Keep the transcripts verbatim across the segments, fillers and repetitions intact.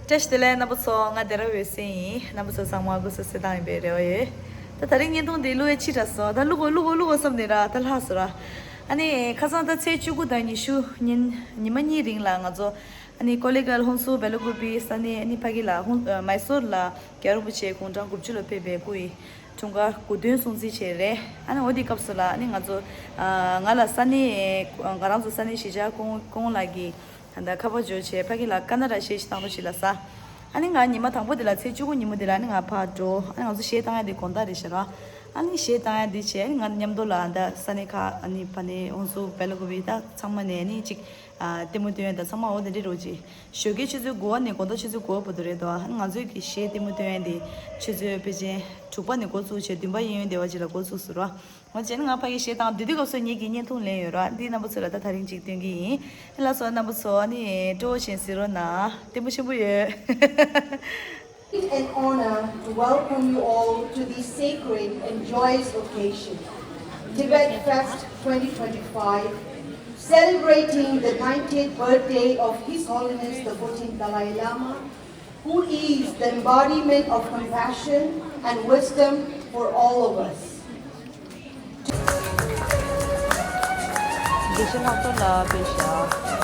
བཀྲ་ཤིས་བདེ་ལེགས་རྣམ་པ་ཚོ། ང་སྡེ་ར་འོད་ཟེར་ཡིན། རྣམ་པ་ཚོ་ཚང་མ་སྐུ་གཟུགས་གསལ་ཐང་ཡིན་པའི་རེ་བ་ཡོད། ད་དེ་རིང་བརྙན་ཐུང་འདི་བླུག་ཡས་ཕྱི་དྲགས་སོང་། ད་བླུག་གོ་བླུག་གོ་བླུག་གོ་བསམ་ནས་ར་ད་ལྷག་སོང་ར། ཨ་ནི་ཁ་སང་ད་ཚེས་བཅུ་དགུ་དང་ཉི་ཤུ་ཉིན་ཉི་མ་གཉིས་རིང་ལ་ང་ཚོ་ཨ་ནི་ཀོ་ལེ་གལ་ཧོན་སུར་བེ་ལ་ཀུ་པི་ས་གནས་ཨ་ནི་ཕ་གི་ལ་ཧོན་མའི་སོར་ལ་རྒྱལ་བ་རིན་པོ་ཆེ་དགུང་གྲངས་དགུ་བཅུ་ལ་ཕེབས་པའི་སྐུ་ཡི་འཁྲུངས་སྐར་དགུ་སྟོན་སྲུང་བརྩི་བྱས་རེད། ཨ་ནི་འོ་དེ་སྐབས་སུ་ལ་ཨ་ནི་ང་ཚོ་ང་ལ་ས་གནས་ང་རང་ཚོ་ས་གནས་གཞིས་ཆགས་ཀོང་ཀོང་ལགས་ཀྱིས། ད་ལྟ་ཁ་པར་འབྱོར་བྱས་ཕ་གི་ལ་ཀ་ན་ཌ་གཞས་ཤིག་བཏང་རོགས་བྱེད་ལ་ཟེར། ཨ་ནི་ང་ཉི་མ་དང་པོ་དེ་ལ་ཚེས་བཅུ་དགུ་ཉིན་མོ་དེ་ལ་ཨ་ནི་ང་ཕར་འགྲོ། ཨ་ནི་ང་ཚོ་གཞས་བཏང་ཡ་དེ་དགོང་དག་རེད་ཤག་ར། ཨ་ནི་གཞས་བཏང་ཡ་དེ་བྱས་ཨ་ནི་ང་མཉམ་དུ་ལ་ད་ས་གནས་ཁག་ཨ་ནི་ཕ་ནས་ཧོན་སུར་བེ་ལ་ཀུ་པི་ད་ཚང་མ་ནས་ཨ་ནི་གཅིག་ཨ་ལྟད་མོ་སྟོན་ཡ་ད་ཚང་མ་འོ་དེ་འདྲས་རོགས་གྱིས། ཞོགས་ཀའི་ཆུ་ཚོད་དགུ་པ་ནས་དགོང་དག་ཆུ་ཚོད་དགུ་པ་བར་དུ་རེད་དོ། ཨ་ནི་ང་ཚོའི་གི་གཞས་ལྟད་མོ་སྟོན་ཡ་དེ་ཆུ་ཚོད་ཕལ་ཆེར་དྲུག་པ་ནས་འགོ་བཙུགས་བྱས་བདུན་པ་གཡས་གཡོན་དེ་བ་ཅིག་ལ་འགོ་བཙུགས་སོང་ར། ང་བྱས་ན་ང་ཕ་གི་གཞས་བཏང་དུས་དུས་སྐབས་སུ་ངེད་ཀྱི་བརྙན་ཐུང་ལེན་ཡོད་ར། འདི་རྣམ་པ་ཚོ་ལ་ད་དེ་རིང་ཅིག་སྟོན་གི་ཡིན། ལགས་སོ་རྣམ་པ་ཚོ་ཨ་ནི་སྤྲོ་བོ་བྱས་གཟིགས་རོགས་གནང་། བརྟན་པོ་ཆེན་པོ་ཡོད། An honor to welcome you all to this sacred and joyous occasion, Tibet Fest twenty twenty-five, celebrating the ninetieth birthday of His Holiness the fourteenth Dalai Lama, who is the embodiment of compassion and wisdom for all of us. དགེ་བཤེས་ལྷག་རྡོར་ལགས་དཔེ་བཞག་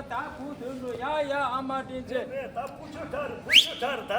ད་ཁུ་དོན་འགྲོ་ཡ་ཡ་ཨ་མ་དྲིན་ཆེ། ད་ཕུ་ཆུ་ཐར་ཕུ་ཆུ་ཐར་ད།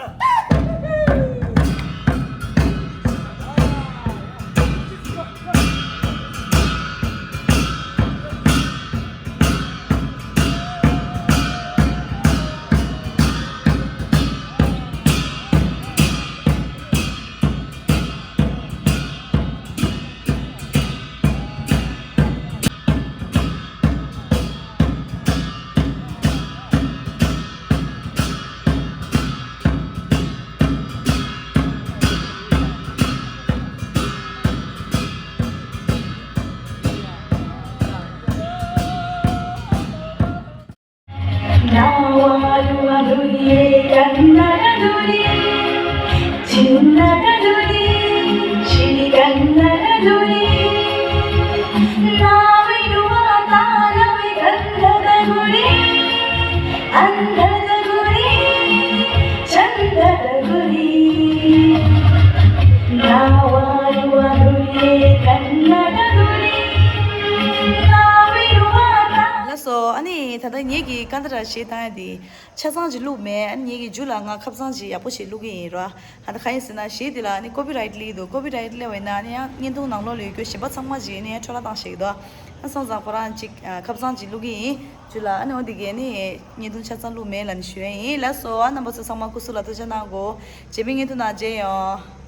ལགས་སོ། ཨ་ནི་ད་ལྟ་ངེད་ཀྱི་ཀན་ད་ར་གཞས་བཏང་ཡ་དེ་ཆ་ཚང་ཅིག་བླུགས་མེད། ཨ་ནི་ངེད་ཀྱི་མཇུག་ལ་ང་ཁབ་ཚང་ཅིག་ཡག་པོ་ཞིག་བླུགས་ཀྱི་ཡིན་རོ། ཨ་ད་ག་ཡིན་ཟེར་ན་གཞས་དེ་ལ་ཨ་ནི་ཀོ་པི་རའེ་ཊི་སླེབས་འདུག་ཀོ་པི་རའེ་ཊི་སླེབས་པ་ཡིན་ན་ཨ་ནི་ཡང་བརྙན་ཐུང་ནང་ལོགས་ལ་ཡོད་རྒྱུ་གཞན་པ་ཚང་མ་ཅིག་ཨ་ནི་ཡང་འཕྲོ་བརླག་བཏང་བཞག་གི་འདུག་ཨ་སོང་ཙང་ཁོ་རང་ཅིག་ཨ་ཁབ་ཚང་ཅིག་བླུགས་ཀྱི་ཡིན། མཇུག་ལ་ཨ་ནི་འོ་འདི་གས་ནི་བརྙན་ཐུང་ཆ་ཚང་བླུགས་མེད་ལབ་ནས་ཞུ་ཡ་ཡིན། ལགས་སོ། ཨ་རྣམ་པ་ཚོ་ཚང་མ་སྐུ་གཟུགས་ལ་ཐུགས་ཅག་གནང་དགོས། རྗེས་མའི་བརྙན་ཐུང་ནང་མཇལ་ཡོང་།